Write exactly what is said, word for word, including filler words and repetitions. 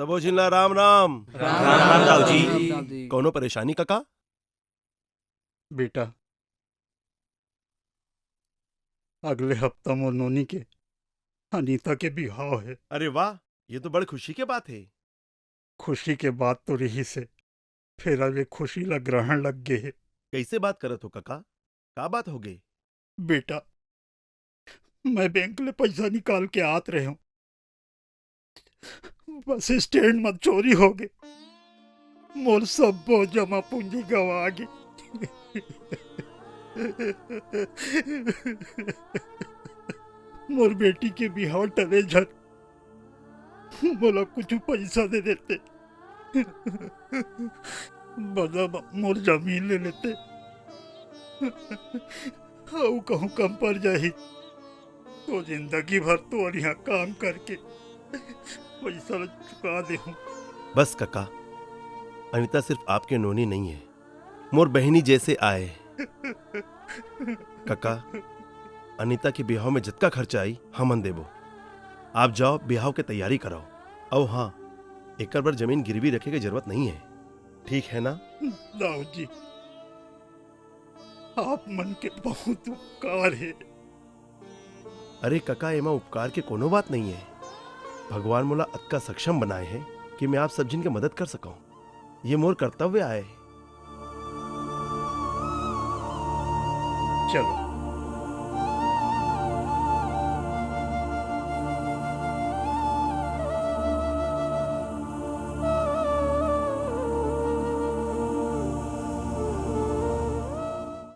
सबो झिन ला राम राम। राम राम दाऊ जी। कोनो परेशानी कका? बेटा, अगले हफ्ता मोर नोनी के अनीता के बिहाव हे। अरे वाह, ये तो बड़ खुशी के बात हे। खुशी के बात तो रहिस हे, फेर अब ये खुशी ला ग्रहण लग गे हे। कइसे बात करत हो कका? का बात हो गे? बेटा, मैं बैंक ले पइसा निकाल के आत रहेंव, बस स्टैंड म चोरी हो गे, मोर सब्बो जमा पूंजी गंवा गे। मोर बेटी के बिहाव टले झन, मोला कुछ पइसा दे देते, बदला म मोर जमीन ले लेते। अउ कहूँ कम पड़ जाही, तो जिंदगी भर तोर यहाँ काम करके पइसा ल चुका देहूँ। बस कका, अनीता सिर्फ आपके नोनी नहीं है, मोर बहिनी जइसे आय। कका, अनीता के बिहाव में जतका खर्चा आई, हमन देबो। आप जाओ, बिहाव के तैयारी कराओ। अउ हाँ, एकर बर जमीन गिरवी रखे के जरूरत नहीं है, ठीक है ना? दाऊ जी, आप मन के बहुत उपकार हे। अरे कका, एमा उपकार के कोनो बात नहीं है। भगवान मोला अतका सक्षम बनाए हे कि मैं आप सब झिन के मदद कर सकूं। ये मोर कर्तव्य आय। चलो,